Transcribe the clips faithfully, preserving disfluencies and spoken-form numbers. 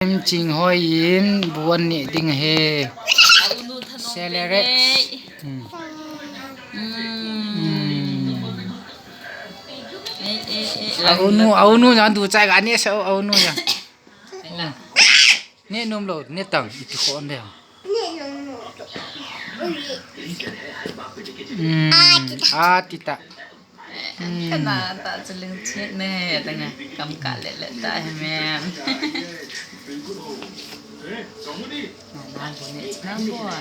Em Chinghoi in bu an neh ding ahi. Au nu thanom Celerex. Bebe. Hmm. Hmm. Hmm. Eh, eh, eh, eh. Au nu, au nu jong duchai ga neh sa, au nu jong. Neh nom lou, neh tang, iti khon de. Hmm, a ti ta. Kana ta chu lungthim ne, tanga kam ka le le ta he men. Na, na bu ne, na bu a.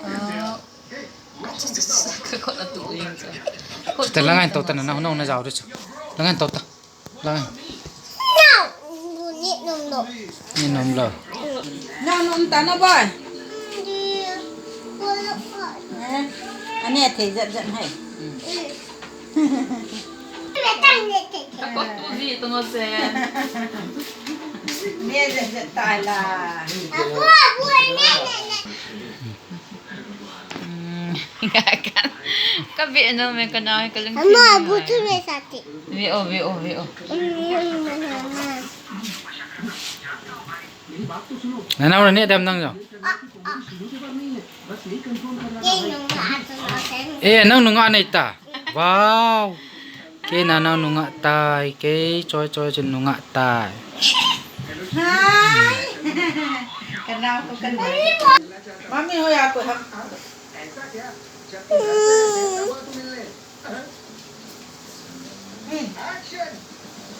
Oh. Ka ko la tu yin cha. Ko ta la ngai to ta na, na, na, na jao de cha. La ngai to ta. Lang. Neh nom lou. Neh nom lou. Neh nom ta na boy. Eh, ane thei jat jat hai. Ka ko tu ji tu ngo se. Neh jat jat tai la. Hmm, ka, ka, ka be nom e, ka nao e, ka lungthim e. Ama bu chu me sa ti. Ve o, ve o, ve o. Hmm, mama. Na nao na neh dem nang jong. Ye nung a chu na sen. Eh, nang nungah nei ta. Wow. Kei nanao nungah tai, kei Choi Choi chun nungah tai. Hai. Ka nao ko ka nao. Mami ho ya ko ha. Hmm.